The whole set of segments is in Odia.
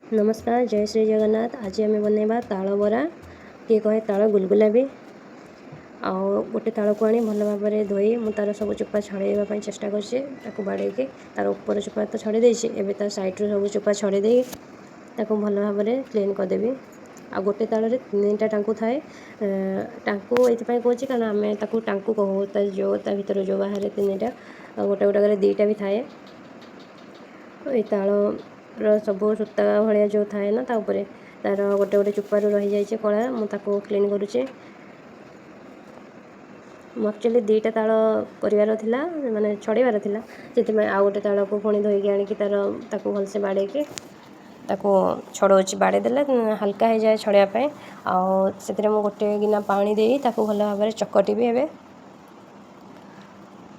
ନମସ୍କାର, ଜୟ ଶ୍ରୀ ଜଗନ୍ନାଥ। ଆଜି ଆମେ ବନେଇବା ତାଳ ବରା, କିଏ କହେ ତାଳ ଗୁଲଗୁଲା ବି। ଆଉ ଗୋଟେ ତାଳକୁ ଆଣି ଭଲ ଭାବରେ ଧୋଇ ମୁଁ ତା'ର ସବୁ ଚୋପା ଛଡ଼େଇବା ପାଇଁ ଚେଷ୍ଟା କରୁଛି। ତାକୁ ବାଡ଼େଇକି ତା'ର ଉପର ଚୋପା ତ ଛଡ଼େଇ ଦେଇଛି, ଏବେ ତା ସାଇଡ଼୍ରୁ ସବୁ ଚୋପା ଛଡ଼େଇ ଦେଇ ତାକୁ ଭଲ ଭାବରେ କ୍ଲିନ୍ କରିଦେବି। ଆଉ ଗୋଟେ ତାଳରେ 3ଟା ଟାଙ୍କୁ ଥାଏ। ଟାଙ୍କୁ ଏଇଥିପାଇଁ କହୁଛି କାରଣ ଆମେ ତାକୁ ଟାଙ୍କୁ କହୁ। ତା ଯେଉଁ ତା ଭିତରୁ ଯେଉଁ ବାହାରେ 3ଟା, ଆଉ ଗୋଟେ ଗୋଟାକରେ 2ଟା ବି ଥାଏ। ଏଇ ତାଳର ସବୁ ସୂତା ଭଳିଆ ଯେଉଁ ଥାଏ ନା, ତା ଉପରେ ତା'ର ଗୋଟେ ଗୋଟେ ଚୋପାରୁ ରହିଯାଇଛି କଳା, ମୁଁ ତାକୁ କ୍ଲିନ୍ କରୁଛି। ମୁଁ ଆକ୍ଚୁଆଲି 2ଟା ତାଳ କରିବାର ଥିଲା, ମାନେ ଛଡ଼େଇବାର ଥିଲା, ସେଥିପାଇଁ ଆଉ ଗୋଟେ ତାଳକୁ ପୁଣି ଧୋଇକି ଆଣିକି ତା'ର ତାକୁ ଭଲସେ ବାଡ଼େଇକି ତାକୁ ଛଡ଼ଉଛି। ବାଡ଼େଇ ଦେଲେ ହାଲକା ହେଇଯାଏ ଛଡ଼େଇବା ପାଇଁ। ଆଉ ସେଥିରେ ମୁଁ ଗୋଟେ ଗିନା ପାଣି ଦେଇ ତାକୁ ଭଲ ଭାବରେ ଚକଟିବି। ଏବେ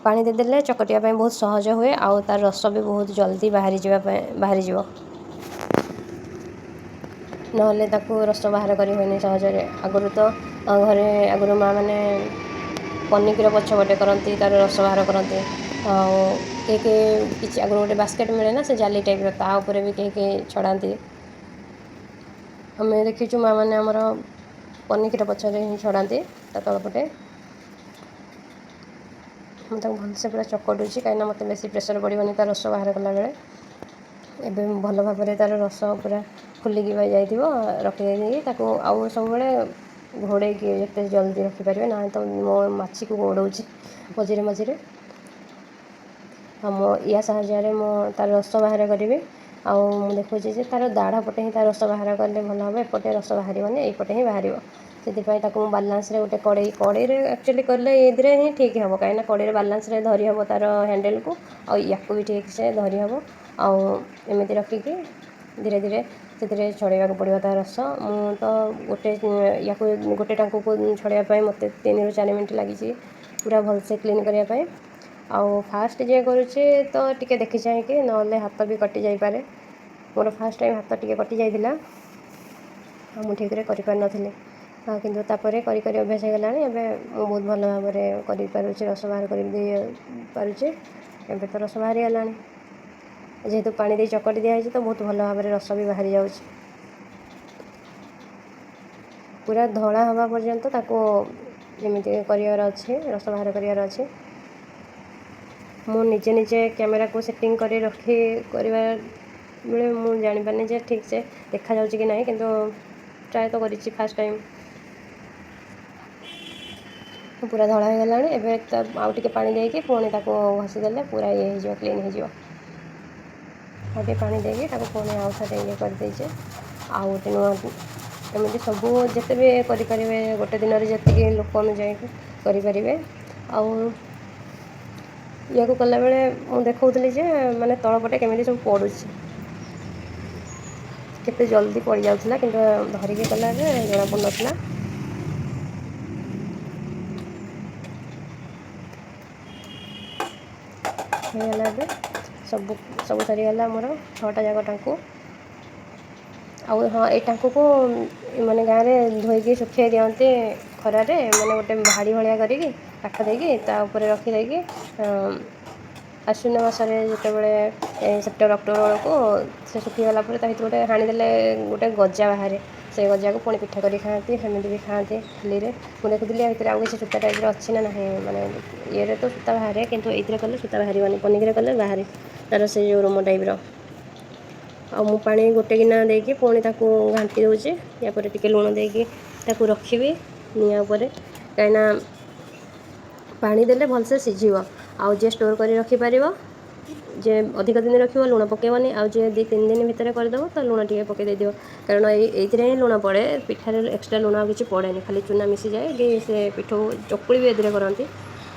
ପାଣି ଦେଇଦେଲେ ଚକଟିବା ପାଇଁ ବହୁତ ସହଜ ହୁଏ, ଆଉ ତା'ର ରସ ବି ବହୁତ ଜଲ୍ଦି ବାହାରିଯିବା ପାଇଁ ବାହାରିଯିବ। ନହେଲେ ତାକୁ ରସ ବାହାର କରି ହୁଏନି ସହଜରେ। ଆଗରୁ ତ ଘରେ ଆଗରୁ ମାଆ ମାନେ ପନିକିର ପଛପଟେ କରନ୍ତି, ତା'ର ରସ ବାହାର କରନ୍ତି। ଆଉ କେହି କେହି କିଛି ଆଗରୁ ଗୋଟେ ବାସ୍କେଟ୍ ମିଳେ ନା, ସେ ଜାଲି ଟାଇପ୍ର, ତା ଉପରେ ବି କେହି କେହି ଛଡ଼ାନ୍ତି। ଆମେ ଦେଖିଛୁ ମାଆ ମାନେ ଆମର ପନିକିର ପଛରେ ହିଁ ଛଡ଼ାନ୍ତି, ତା ତଳ ପଟେ। ମୁଁ ତାକୁ ଭଲସେ ପୁରା ଚକଟୁଛି, କାହିଁକିନା ମୋତେ ବେଶୀ ପ୍ରେସର୍ ପଡ଼ିବନି ତା ରସ ବାହାର କଲାବେଳେ। ଏବେ ଭଲ ଭାବରେ ତା'ର ରସ ପୁରା ଫୁଲିକି ଯାଇଥିବ, ରଖିଦେଇକି ତାକୁ ଆଉ ସବୁବେଳେ ଘୋଡ଼େଇକି ଯେତେ ଜଲ୍ଦି ରଖିପାରିବେ, ନହେଲେ ତ ମୋ ମାଛିକୁ ଗୋଡ଼ଉଛି ମଝିରେ ମଝିରେ। ଆଉ ମୋ ୟା ସାହାଯ୍ୟରେ ମୁଁ ତା'ର ରସ ବାହାର କରିବି। ଆଉ ମୁଁ ଦେଖୁଛି ଯେ ତା'ର ଦାଢ଼ ପଟେ ହିଁ ତା ରସ ବାହାର କଲେ ଭଲ ହେବ, ଏପଟେ ରସ ବାହାରିବନି, ଏଇପଟେ ହିଁ ବାହାରିବ। ସେଥିପାଇଁ ତାକୁ ମୁଁ ବାଲାନ୍ସରେ ଗୋଟେ କଡ଼େଇ, କଡ଼େଇରେ ଆକ୍ଚୁଆଲି କଲେ ଏଇଥିରେ ହିଁ ଠିକ୍ ହେବ, କାହିଁକିନା କଡ଼େଇରେ ବାଲାନ୍ସରେ ଧରି ହେବ ତା'ର ହ୍ୟାଣ୍ଡେଲକୁ, ଆଉ ୟାକୁ ବି ଠିକ୍ ସେ ଧରି ହେବ। ଆଉ ଏମିତି ରଖିକି ଧୀରେ ଧୀରେ ସେଥିରେ ଛଡ଼େଇବାକୁ ପଡ଼ିବ ତା ରସ। ମୁଁ ତ ଗୋଟେ ୟାକୁ ଗୋଟେ ଟାଙ୍କୁକୁ ଛଡ଼େଇବା ପାଇଁ ମୋତେ 3ରୁ 4 ମିନିଟ୍ ଲାଗିଛି ପୁରା ଭଲସେ କ୍ଲିନ୍ କରିବା ପାଇଁ। ଆଉ ଫାଷ୍ଟ ଯିଏ କରୁଛି ତ ଟିକେ ଦେଖି ଚାହିଁକି, ନହେଲେ ହାତ ବି କଟି ଯାଇପାରେ। ମୋର ଫାଷ୍ଟ ଟାଇମ୍ ହାତ ଟିକେ କଟି ଯାଇଥିଲା, ଆଉ ମୁଁ ଠିକ୍ରେ କରିପାରିନଥିଲି। କିନ୍ତୁ ତାପରେ କରି କରି ଅଭ୍ୟାସ ହେଇଗଲାଣି। ଏବେ ମୁଁ ବହୁତ ଭଲ ଭାବରେ କରିପାରୁଛି, ରସ ବାହାର କରି ଦେଇ ପାରୁଛି। ଏବେ ତ ରସ ବାହାରିଗଲାଣି, ଯେହେତୁ ପାଣି ଦେଇ ଚକଟି ଦିଆହେଇଛି ତ ବହୁତ ଭଲ ଭାବରେ ରସ ବି ବାହାରି ଯାଉଛି। ପୁରା ଧଳା ହେବା ପର୍ଯ୍ୟନ୍ତ ତାକୁ ଯେମିତି କରିବାର ଅଛି, ରସ ବାହାର କରିବାର ଅଛି। ମୁଁ ନିଜେ ନିଜେ କ୍ୟାମେରାକୁ ସେଟିଂ କରି ରଖି କରିବା ବେଳେ ମୁଁ ଜାଣିପାରିନି ଯେ ଠିକ୍ ସେ ଦେଖାଯାଉଛି କି ନାହିଁ, କିନ୍ତୁ ଟ୍ରାଏ ତ କରିଛି ଫାଷ୍ଟ ଟାଇମ୍। ପୁରା ଧଳା ହେଇଗଲାଣି। ଏବେ ଆଉ ଟିକେ ପାଣି ଦେଇକି ପୁଣି ତାକୁ ଘଷିଦେଲେ ପୁରା ଇଏ ହେଇଯିବ, କ୍ଲିନ୍ ହେଇଯିବ। ଆଉ ଟିକେ ପାଣି ଦେଇକି ତାକୁ ପୁଣି ଆଉ ଥରେ ଇଏ କରିଦେଇଛି। ଆଉ ଗୋଟେ ନୂଆ ଏମିତି ସବୁ ଯେତେ ବି କରିପାରିବେ, ଗୋଟେ ଦିନରେ ଯେତିକି ଲୋକ ଅନୁଯାୟୀ କରିପାରିବେ। ଆଉ ୟାକୁ କଲାବେଳେ ମୁଁ ଦେଖାଉଥିଲି ଯେ ମାନେ ତଳ ପଟେ କେମିତି ସବୁ ପଡ଼ୁଛି, କେତେ ଜଲ୍ଦି ପଡ଼ିଯାଉଥିଲା, କିନ୍ତୁ ଧରିକି କଲାବେଳେ ଜଣାପଡ଼ୁନଥିଲା। ହେଇଗଲା ଏବେ ସବୁ ସରିଗଲା ମୋର 6ଟା ଯାକ ଟାଙ୍କୁ। ଆଉ ହଁ, ଏଇ ଟାଙ୍କୁକୁ ମାନେ ଗାଁରେ ଧୋଇକି ଶୁଖେଇ ଦିଅନ୍ତି ଖରାରେ, ମାନେ ଗୋଟେ ଭାଡ଼ି ଭଳିଆ କରିକି କାଠ ଦେଇକି ତା ଉପରେ ରଖିଦେଇକି ଆଶ୍ୱିନ ମାସରେ ଯେତେବେଳେ ସେପ୍ଟେମ୍ବର ଅକ୍ଟୋବର ବେଳକୁ ସେ ଶୁଖିଗଲା ପରେ ତା ଭିତରୁ ଗୋଟେ ହାଣିଦେଲେ ଗୋଟେ ଗଜା ବାହାରେ, ସେ ଗଜାକୁ ପୁଣି ପିଠା କରି ଖାଆନ୍ତି, ସେମିତି ବି ଖାଆନ୍ତି ଖାଲିରେ। ମୁଁ ଦେଖୁଥିଲି ଆ ଭିତରେ ଆଉ କିଛି ସୂତା ଟାଇପ୍ର ଅଛି ନା ନାହିଁ, ମାନେ ଇଏରେ ତ ସୂତା ବାହାରେ, କିନ୍ତୁ ଏଇଥିରେ କଲେ ସୂତା ବାହାରିବନି, ପନିକିରେ କଲେ ବାହାରେ ତା'ର ସେ ଯେଉଁ ରୋମ ଟାଇପ୍ର। ଆଉ ମୁଁ ପାଣି ଗୋଟେ ଗିନା ଦେଇକି ପୁଣି ତାକୁ ଘାଣ୍ଟି ଦେଉଛି। ୟା ପରେ ଟିକେ ଲୁଣ ଦେଇକି ତାକୁ ରଖିବି ନିଆଁ ଉପରେ, କାହିଁକିନା ପାଣି ଦେଲେ ଭଲସେ ସିଝିବ। ଆଉ ଯିଏ ଷ୍ଟୋର୍ କରି ରଖିପାରିବ, ଯେ ଅଧିକ ଦିନ ରଖିବ ଲୁଣ ପକାଇବନି, ଆଉ ଯିଏ 2-3 ଦିନ ଭିତରେ କରିଦେବ ତ ଲୁଣ ଟିକେ ପକାଇ ଦେଇଦିଅ, କାରଣ ଏଇଥିରେ ହିଁ ଲୁଣ ପଡ଼େ, ପିଠାରେ ଏକ୍ସଟ୍ରା ଲୁଣ ଆଉ କିଛି ପଡ଼େନି, ଖାଲି ଚୁନା ମିଶିଯାଏ କି ସେ ପିଠଉ। ଚକୁଳି ବି ଏଥିରେ କରନ୍ତି,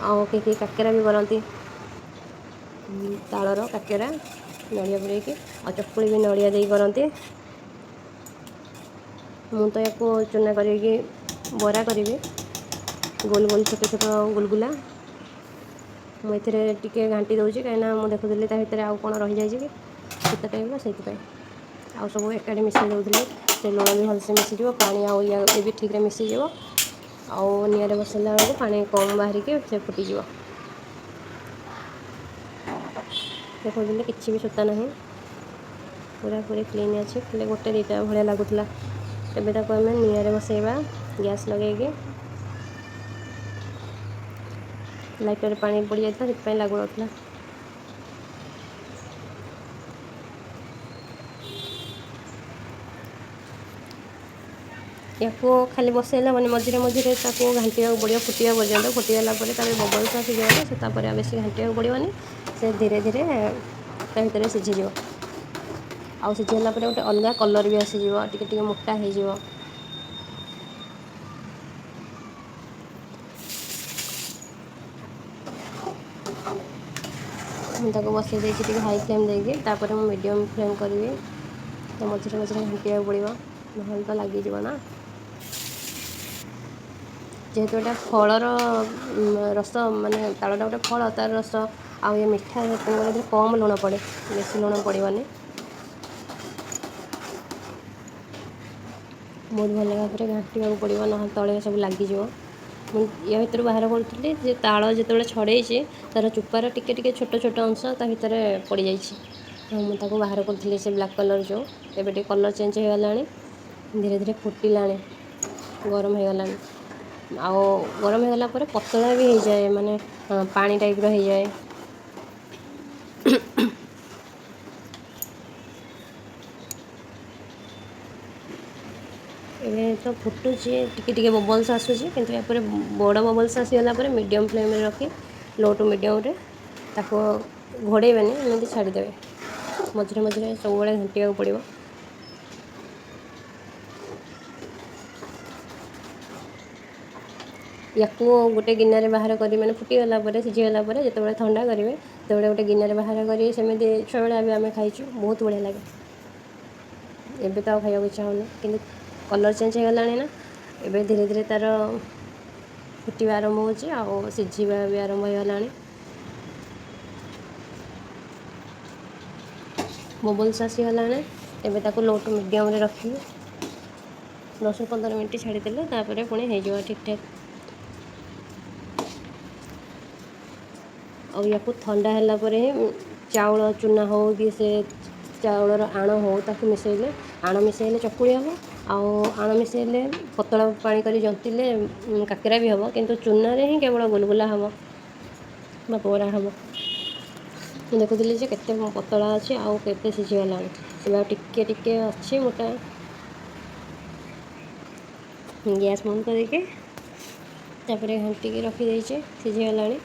ଆଉ କେହି କେହି କାକେରା ବି କରନ୍ତି, ତାଳର କାକେରା ନଡ଼ିଆ ପୁରେଇକି, ଆଉ ଚକୁଳି ବି ନଡ଼ିଆ ଦେଇ କରନ୍ତି। ମୁଁ ତ ୟାକୁ ଚୁନା କରିକି ବରା କରିବି, ଗୋଲ ଗୋଲ ଛୋଟ ଛୋଟ ଗୁଲଗୁଲା। ମୁଁ ଏଥିରେ ଟିକେ ଘାଣ୍ଟି ଦେଉଛି, କାହିଁକିନା ମୁଁ ଦେଖୁଥିଲି ତା ଭିତରେ ଆଉ କ'ଣ ରହିଯାଇଛି କି ସୂତା ଟାଇପ୍ର, ସେଇଥିପାଇଁ ଆଉ ସବୁ ଏକାଠି ମିଶାଇ ଦେଉଥିଲି। ସେ ଲୁଣ ବି ଭଲସେ ମିଶିଯିବ, ପାଣି ଆଉ ଇଏ ବି ଠିକ୍ରେ ମିଶିଯିବ, ଆଉ ନିଆଁରେ ବସାଇଲା ବେଳକୁ ପାଣି କମ୍ ବାହାରିକି ସେ ଫୁଟିଯିବ। ଦେଖୁଥିଲି କିଛି ବି ସୂତା ନାହିଁ। ପୁରାପୁରି କ୍ଲିନ୍ ଅଛି, ଖାଲି ଗୋଟେ ଦୁଇଟା ଭଳିଆ ଲାଗୁଥିଲା। ଏବେ ତାକୁ ଆମେ ନିଆଁରେ ବସେଇବା, ଗ୍ୟାସ୍ ଲଗେଇକି। ଲାଇଟର୍ରେ ପାଣି ପଡ଼ିଯାଇଥିଲା, ସେଥିପାଇଁ ଲାଗୁନଥିଲା। ୟାକୁ ଖାଲି ବସେଇଲା ମାନେ ମଝିରେ ମଝିରେ ତାକୁ ଘାଣ୍ଟିବାକୁ ପଡ଼ିବ ଫୁଟିବା ପର୍ଯ୍ୟନ୍ତ। ଫୁଟିଗଲା ପରେ ତାପରେ ବବଲ୍ସ ଆସିଯିବ ନା, ସେ ତାପରେ ଆଉ ବେଶୀ ଘାଣ୍ଟିବାକୁ ପଡ଼ିବନି, ସେ ଧୀରେ ଧୀରେ ତା ଭିତରେ ସିଝିଯିବ। ଆଉ ସିଝିଗଲା ପରେ ଗୋଟେ ଅଲଗା କଲର୍ ବି ଆସିଯିବ, ଟିକେ ଟିକେ ମୋଟା ହେଇଯିବ। ମୁଁ ତାକୁ ବସେଇ ଦେଇଛି ଟିକେ ହାଇ ଫ୍ଲେମ୍ ଦେଇକି, ତାପରେ ମୁଁ ମିଡ଼ିୟମ୍ ଫ୍ଲେମ୍ କରିବି। ତ ମଝିରେ ମଝିରେ ଘାଣ୍ଟିବାକୁ ପଡ଼ିବ, ନହେଲେ ତ ଲାଗିଯିବ ନା। ଯେହେତୁ ଏଇଟା ଫଳର ରସ, ମାନେ ତାଳଟା ଗୋଟେ ଫଳ, ତାର ରସ ଆଉ ଇଏ ମିଠା, ତେଣୁକରି ଏଥିରେ କମ୍ ଲୁଣ ପଡ଼େ, ବେଶୀ ଲୁଣ ପଡ଼ିବନି। ବହୁତ ଭଲ ଭାବରେ ଘାଣ୍ଟିବାକୁ ପଡ଼ିବ, ନହେଲେ ତଳେ ସବୁ ଲାଗିଯିବ। ମୁଁ ୟା ଭିତରୁ ବାହାର କରୁଥିଲି ଯେ ତାଳ ଯେତେବେଳେ ଛଡ଼େଇଛି ତା'ର ଚୋପାର ଟିକେ ଟିକେ ଛୋଟ ଛୋଟ ଅଂଶ ତା ଭିତରେ ପଡ଼ିଯାଇଛି। ମୁଁ ତାକୁ ବାହାର କରୁଥିଲି ସେ ବ୍ଲାକ୍ କଲର୍ ଯେଉଁ, ଏବେ ଟିକେ କଲର୍ ଚେଞ୍ଜ ହେଇଗଲାଣି, ଧୀରେ ଧୀରେ ଫୁଟିଲାଣି, ଗରମ ହେଇଗଲାଣି। ଆଉ ଗରମ ହେଇଗଲା ପରେ ପତଳା ବି ହେଇଯାଏ, ମାନେ ପାଣି ଟାଇପ୍ର ହେଇଯାଏ। ଏବେ ତ ଫୁଟୁଛି, ଟିକେ ଟିକେ ବବଲ୍ସ ଆସୁଛି, କିନ୍ତୁ ଏହାପରେ ବଡ଼ ବବଲ୍ସ ଆସିଗଲା ପରେ ମିଡ଼ିୟମ୍ ଫ୍ଲେମ୍ରେ ରଖି ଲୋ ଟୁ ମିଡ଼ିୟମ୍ରେ ତାକୁ ଘୋଡ଼େଇବେନି, ଏମିତି ଛାଡ଼ିଦେବେ। ମଝିରେ ମଝିରେ ସବୁବେଳେ ଘାଣ୍ଟିବାକୁ ପଡ଼ିବ। ୟାକୁ ଗୋଟେ ଗିନାରେ ବାହାର କରି, ମାନେ ଫୁଟିଗଲା ପରେ ସିଝିଗଲା ପରେ ଯେତେବେଳେ ଥଣ୍ଡା କରିବେ ସେତେବେଳେ ଗୋଟେ ଗିନାରେ ବାହାର କରି ସେମିତି ଛୁଆବେଳେ ବି ଆମେ ଖାଇଛୁ, ବହୁତ ବଢ଼ିଆ ଲାଗେ। ଏବେ ତ ଆଉ ଖାଇବାକୁ ଇଚ୍ଛା ହେଉନି, କିନ୍ତୁ କଲର୍ ଚେଞ୍ଜ ହେଇଗଲାଣି ନା, ଏବେ ଧୀରେ ଧୀରେ ତା'ର ଫୁଟିବା ଆରମ୍ଭ ହେଉଛି ଆଉ ସିଝିବା ବି ଆରମ୍ଭ ହେଇଗଲାଣି। ବବଲ୍ସ ଆସିଗଲାଣି, ଏବେ ତାକୁ ଲୋ ଟୁ ମିଡ଼ିୟମ୍ରେ ରଖିବି 10-15 ମିନିଟ୍ ଛାଡ଼ିଦେଲେ ତାପରେ ପୁଣି ହେଇଯିବ ଠିକ୍ଠାକ୍। ଆଉ ୟାକୁ ଥଣ୍ଡା ହେଲା ପରେ ହିଁ ଚାଉଳ ଚୁନା ହଉ କି ସେ ଚାଉଳର ଆଣ ହଉ ତାକୁ ମିଶାଇଲେ, ଆଣ ମିଶାଇଲେ ଚକୁଳି ହେବ, ଆଉ ଆଣ ମିଶାଇଲେ ପତଳା ପାଣି କରି ଜନ୍ତିଲେ କାକରା ବି ହେବ, କିନ୍ତୁ ଚୁନାରେ ହିଁ କେବଳ ଗୁଲଗୁଲା ହେବ ବା ବରା ହେବ। ମୁଁ ଦେଖୁଥିଲି ଯେ କେତେ ପତଳା ଅଛି ଆଉ କେତେ ସିଝିଗଲାଣି, ଏବେ ଆଉ ଟିକେ ଟିକେ ଅଛି ମୋଟା। ଗ୍ୟାସ୍ ବନ୍ଦ କରିକି ତାପରେ ଘାଣ୍ଟିକି ରଖିଦେଇଛି, ସିଝିଗଲାଣି,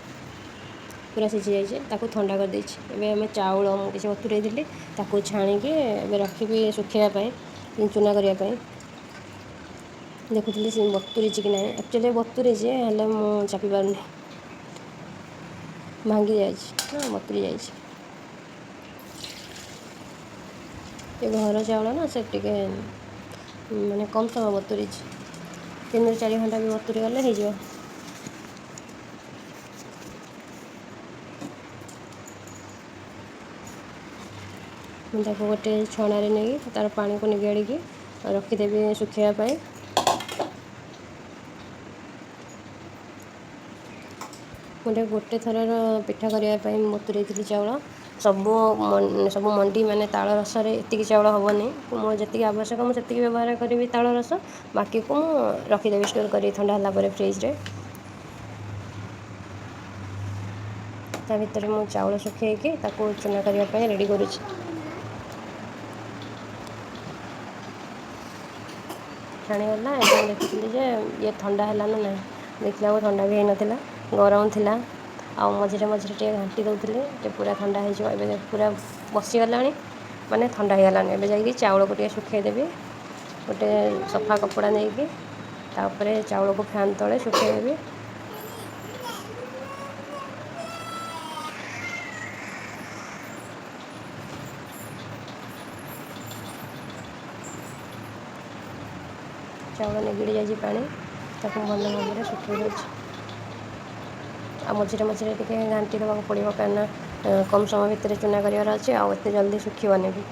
ପୁରା ସିଝିଯାଇଛି, ତାକୁ ଥଣ୍ଡା କରିଦେଇଛି। ଏବେ ଆମେ ଚାଉଳ ମୁଁ କିଛି ବତୁରେଇଥିଲି, ତାକୁ ଛାଣିକି ଏବେ ରଖିବି ଶୁଖେଇବା ପାଇଁ, ଚୁନା କରିବା ପାଇଁ। ଦେଖୁଥିଲି ସେ ବତୁରିଛି କି ନାହିଁ, ଆକ୍ଚୁଆଲି ବତୁରିଛି, ହେଲେ ମୁଁ ଚାପି ପାରୁନି, ଭାଙ୍ଗି ଯାଇଛି ନା, ବତୁରି ଯାଇଛି। ଏ ଘର ଚାଉଳ ନା, ସେ ଟିକେ ମାନେ କମ୍ ସମୟ ବତୁରିଛି, 3-4 ଘଣ୍ଟା ବି ବତୁରି ଗଲେ ହେଇଯିବ। ମୁଁ ତାକୁ ଗୋଟେ ଛଣାରେ ନେଇକି ତା'ର ପାଣିକୁ ନିଗାଡ଼ିକି ରଖିଦେବି ଶୁଖେଇବା ପାଇଁ। ଗୋଟେ ଥରର ପିଠା କରିବା ପାଇଁ ବତୁରେଇଥିଲି ଚାଉଳ। ସବୁ ମଣ୍ଡି ମାନେ ତାଳ ରସରେ ଏତିକି ଚାଉଳ ହେବନି, ମୁଁ ଯେତିକି ଆବଶ୍ୟକ ମୁଁ ସେତିକି ବ୍ୟବହାର କରିବି ତାଳ ରସ, ବାକିକୁ ମୁଁ ରଖିଦେବି ଷ୍ଟୋର୍ କରି ଥଣ୍ଡା ହେଲା ପରେ ଫ୍ରିଜ୍ରେ। ତା ଭିତରେ ମୁଁ ଚାଉଳ ଶୁଖେଇକି ତାକୁ ଚୁନା କରିବା ପାଇଁ ରେଡ଼ି କରୁଛି। ଛାଣିଗଲା। ଏବେ ମୁଁ ଦେଖୁଥିଲି ଯେ ଇଏ ଥଣ୍ଡା ହେଲା ନା ନାହିଁ, ଦେଖିଲା ବେଳକୁ ଥଣ୍ଡା ବି ହେଇନଥିଲା, ଗରମ ଥିଲା। ଆଉ ମଝିରେ ମଝିରେ ଟିକେ ଘାଣ୍ଟି ଦେଉଥିଲି ଯେ ପୁରା ଥଣ୍ଡା ହେଇଯିବ। ଏବେ ପୁରା ବସିଗଲାଣି, ମାନେ ଥଣ୍ଡା ହେଇଗଲାଣି। ଏବେ ଯାଇକି ଚାଉଳକୁ ଟିକେ ଶୁଖେଇଦେବି ଗୋଟେ ସଫା କପଡ଼ା ନେଇକି, ତାପରେ ଚାଉଳକୁ ଫ୍ୟାନ୍ ତଳେ ଶୁଖେଇଦେବି। ଚାଉଳ ନିଗିଡ଼ି ଯାଇଛି ପାଣି, ତାକୁ ଭଲ ଭାବରେ ଶୁଖେଇ ଦେଉଛି। ଆଉ ମଝିରେ ମଝିରେ ଟିକେ ଘାଣ୍ଟି ଦେବାକୁ ପଡ଼ିବ, କାହିଁକିନା କମ୍ ସମୟ ଭିତରେ ଚୁନା କରିବାର ଅଛି, ଆଉ ଏତେ ଜଲ୍ଦି ଶୁଖିବନି ବି।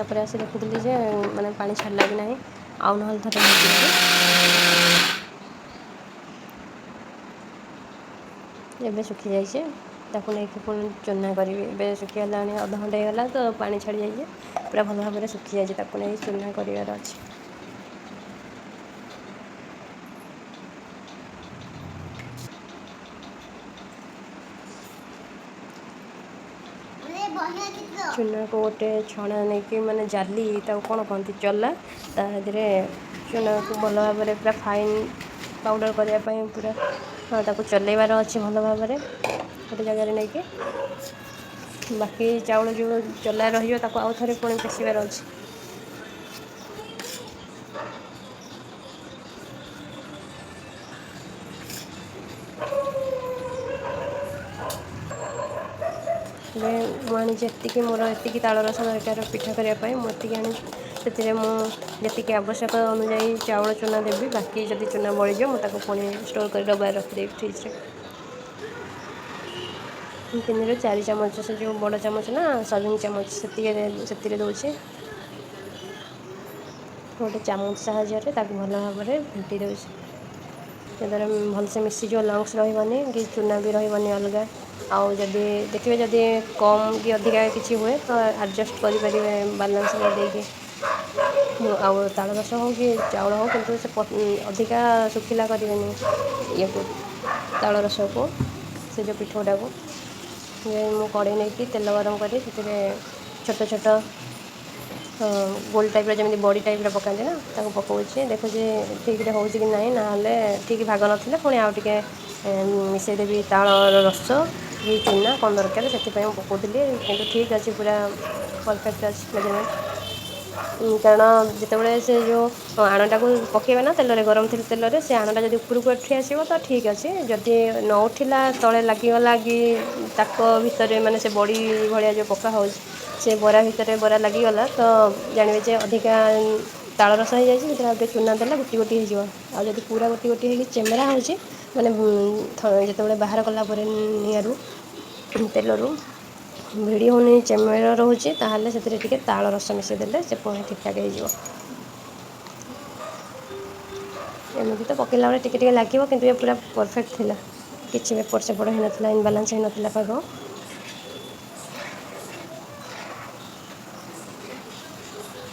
ତାପରେ ଆସି ଦେଖୁଥିଲି ଯେ ମାନେ ପାଣି ଛାଡ଼ିଲା କି ନାହିଁ, ଆଉ ନହେଲେ ଥରେ ଭାଜିଦେବି। ଏବେ ଶୁଖିଯାଇଛି, ତାକୁ ନେଇକି ପୁଣି ଚୁନା କରିବି। ଏବେ ଶୁଖିଗଲାଣି, ଅଧଘଣ୍ଟା ହେଇଗଲା ତ ପାଣି ଛାଡ଼ିଯାଇଛି, ପୁରା ଭଲ ଭାବରେ ଶୁଖିଯାଇଛି। ତାକୁ ନେଇ ଚୁନା କରିବାର ଅଛି। ଚୁନାକୁ ଗୋଟେ ଛଣା ନେଇକି, ମାନେ ଜାଲି, ତାକୁ କ'ଣ କହନ୍ତି, ଚଲା, ତା ଦେହରେ ଚୁନାକୁ ଭଲ ଭାବରେ ପୁରା ଫାଇନ୍ ପାଉଡ଼ର କରିବା ପାଇଁ ପୁରା ତାକୁ ଚଲେଇବାର ଅଛି ଭଲ ଭାବରେ ଗୋଟେ ଜାଗାରେ ନେଇକି। ବାକି ଚାଉଳ ଯେଉଁ ଚଲା ରହିବ, ତାକୁ ଆଉ ଥରେ ପୁଣି ପେଶିବାର ଅଛି। ଏବେ ମୁଁ ଆଣିଛି ଏତିକି, ମୋର ଏତିକି ତାଳ ରସ ଦରକାର ପିଠା କରିବା ପାଇଁ, ମୁଁ ଏତିକି ଆଣିଛି। ସେଥିରେ ମୁଁ ଯେତିକି ଆବଶ୍ୟକ ଅନୁଯାୟୀ ଚାଉଳ ଚୁନା ଦେବି। ବାକି ଯଦି ଚୁନା ବଳିଯିବ, ମୁଁ ତାକୁ ପୁଣି ଷ୍ଟୋର୍ କରି ଡବାରେ ରଖିଦେବି ଫ୍ରିଜ୍ରେ। 3ରୁ 4 ଚାମଚ, ସେ ଯେଉଁ ବଡ଼ ଚାମଚ ନା ସର୍ଭିଂ ଚାମଚ, ସେତିକି ସେଥିରେ ଦେଉଛି। ଗୋଟେ ଚାମଚ ସାହାଯ୍ୟରେ ତାକୁ ଭଲ ଭାବରେ ଫେଣ୍ଟି ଦେଉଛି, ଯାହାଦ୍ୱାରା ଭଲସେ ମିଶିଯିବ, ଲମ୍ପସ୍ ରହିବନି କି ଚୁନା ବି ରହିବନି ଅଲଗା। ଆଉ ଯଦି ଦେଖିବେ ଯଦି କମ୍ କି ଅଧିକା କିଛି ହୁଏ, ତ ଆଡ଼ଜଷ୍ଟ କରିପାରିବେ ବାଲାନ୍ସରେ ଦେଇକି। ଆଉ ତାଳ ରସ ହେଉ କି ଚାଉଳ ହେଉ, କିନ୍ତୁ ସେ ଅଧିକା ଶୁଖିଲା କରିବେନି ଇଏକୁ, ତାଳ ରସକୁ, ସେ ଯେଉଁ ପିଠଉଟାକୁ। ମୁଁ କଢ଼େଇ ନେଇକି ତେଲ ଗରମ କରି ସେଥିରେ ଛୋଟ ଛୋଟ ଗୋଲ ଟାଇପ୍ର, ଯେମିତି ବଡ଼ି ଟାଇପ୍ର ପକାନ୍ତି ନା, ତାକୁ ପକାଉଛି। ଦେଖୁଛି ଠିକ୍ରେ ହେଉଛି କି ନାହିଁ, ନହେଲେ ଠିକ୍ ଭାଗ ନଥିଲେ ପୁଣି ଆଉ ଟିକେ ମିଶାଇ ଦେବି ତାଳର ରସ କି ଚୁନା, କ'ଣ ଦରକାର, ସେଥିପାଇଁ ମୁଁ ପକାଉଥିଲି। କିନ୍ତୁ ଠିକ୍ ଅଛି, ପୁରା ପରଫେକ୍ଟ ଅଛି ମେଜରମେଣ୍ଟ। କାରଣ ଯେତେବେଳେ ସେ ଯେଉଁ ଆଣଟାକୁ ପକାଇବେ ନା ତେଲରେ, ଗରମ ଥିଲେ ତେଲରେ ସେ ଆଣଟା ଯଦି ଉପରକୁ ଉଠି ଆସିବ ତ ଠିକ୍ ଅଛି। ଯଦି ନ ଉଠିଲା, ତଳେ ଲାଗିଗଲା କି ତାକ ଭିତରେ, ମାନେ ସେ ବଡ଼ି ଭଳିଆ ଯେଉଁ ପକା ହେଉଛି, ସେ ବରା ଭିତରେ ବରା ଲାଗିଗଲା, ତ ଜାଣିବେ ଯେ ଅଧିକା ତାଳ ରସ ହେଇଯାଇଛି। ସେଥିରେ ଆଉ ଟିକେ ଚୁନା ଦେଲେ ଗୋଟି ଗୋଟି ହେଇଯିବ। ଆଉ ଯଦି ପୁରା ଗୋଟି ଗୋଟି ହେଇକି ଚେମେରା ହେଉଛି, ମାନେ ଯେତେବେଳେ ବାହାର କଲା ପରେ ନିଆଁରୁ, ତେଲରୁ ଭିଡ଼ି ହେଉନି, ଚେମେରା ରହୁଛି, ତାହେଲେ ସେଥିରେ ଟିକେ ତାଳ ରସ ମିଶାଇ ଦେଲେ ସେ ପୁଣି ଠିକ୍ଠାକ୍ ହେଇଯିବ। ଏମିତି ତ ପକେଇଲା ବେଳେ ଟିକେ ଟିକେ ଲାଗିବ, କିନ୍ତୁ ଏ ପୁରା ପରଫେକ୍ଟ ଥିଲା, କିଛି ବି ଏପଟ ସେପଟ ହେଇନଥିଲା, ଇନବାଲାନ୍ସ ହେଇନଥିଲା ପାଗ।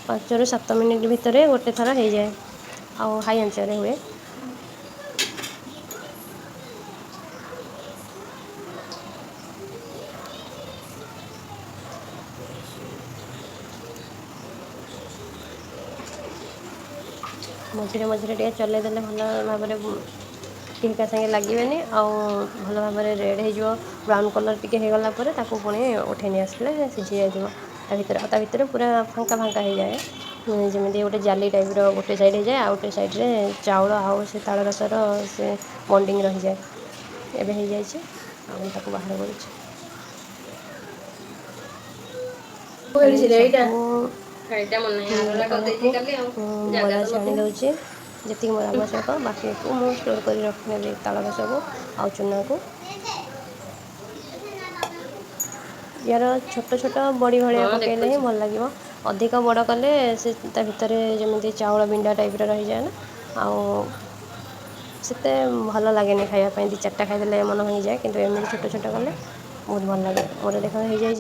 5ରୁ 7 ମିନିଟ୍ ଭିତରେ ଗୋଟେ ଥର ହେଇଯାଏ, ଆଉ ହାଇ ଆଞ୍ଚରେ ହୁଏ। ମଝିରେ ମଝିରେ ଟିକେ ଚଲେଇ ଦେଲେ ଭଲ ଭାବରେ କେହି କାହା ସାଙ୍ଗେ ଲାଗିବେନି, ଆଉ ଭଲ ଭାବରେ ରେଡ଼୍ ହେଇଯିବ। ବ୍ରାଉନ୍ କଲର୍ ଟିକେ ହେଇଗଲା ପରେ ତାକୁ ପୁଣି ଉଠେଇ ନେଇ ଆସିଲେ ସିଝି ଯାଇଥିବ ତା ଭିତରେ। ଆଉ ତା ଭିତରେ ପୁରା ଫାଙ୍କା ଫାଙ୍କା ହେଇଯାଏ, ଯେମିତି ଗୋଟେ ଜାଲି ଟାଇପ୍ର ଗୋଟେ ସାଇଡ଼୍ ହେଇଯାଏ, ଆଉ ଗୋଟେ ସାଇଡ଼୍ରେ ଚାଉଳ ଆଉ ସେ ତାଳ ରସର ସେ ବଣ୍ଡିଙ୍ଗ ରହିଯାଏ। ଏବେ ହେଇଯାଇଛି, ଆଉ ମୁଁ ତାକୁ ବାହାର କରୁଛି। ସବୁ ଆଣକୁ ବରା ଛାଣି ଦେଉଛି ଯେତିକି ମୋର ଆବଶ୍ୟକ। ବାକିକୁ ମୁଁ ଷ୍ଟୋର୍ କରି ରଖିନେବି, ତାଳ ରସକୁ ଆଉ ଚୁନାକୁ। ୟାର ଛୋଟ ଛୋଟ ବଡ଼ି ଭଳିଆ ପକାଇଲେ ହିଁ ଭଲ ଲାଗିବ। ଅଧିକ ବଡ଼ କଲେ ସେ ତା ଭିତରେ ଯେମିତି ଚାଉଳ ବିଣ୍ଡା ଟାଇପ୍ର ରହିଯାଏ ନା, ଆଉ ସେତେ ଭଲ ଲାଗେନି ଖାଇବା ପାଇଁ। ଦୁଇ ଚାରିଟା ଖାଇଦେଲେ ମନ ଭାଙ୍ଗିଯାଏ। କିନ୍ତୁ ଏମିତି ଛୋଟ ଛୋଟ କଲେ ବହୁତ ଭଲ ଲାଗେ। ମୋର ଦେଖ ହେଇଯାଇଛି।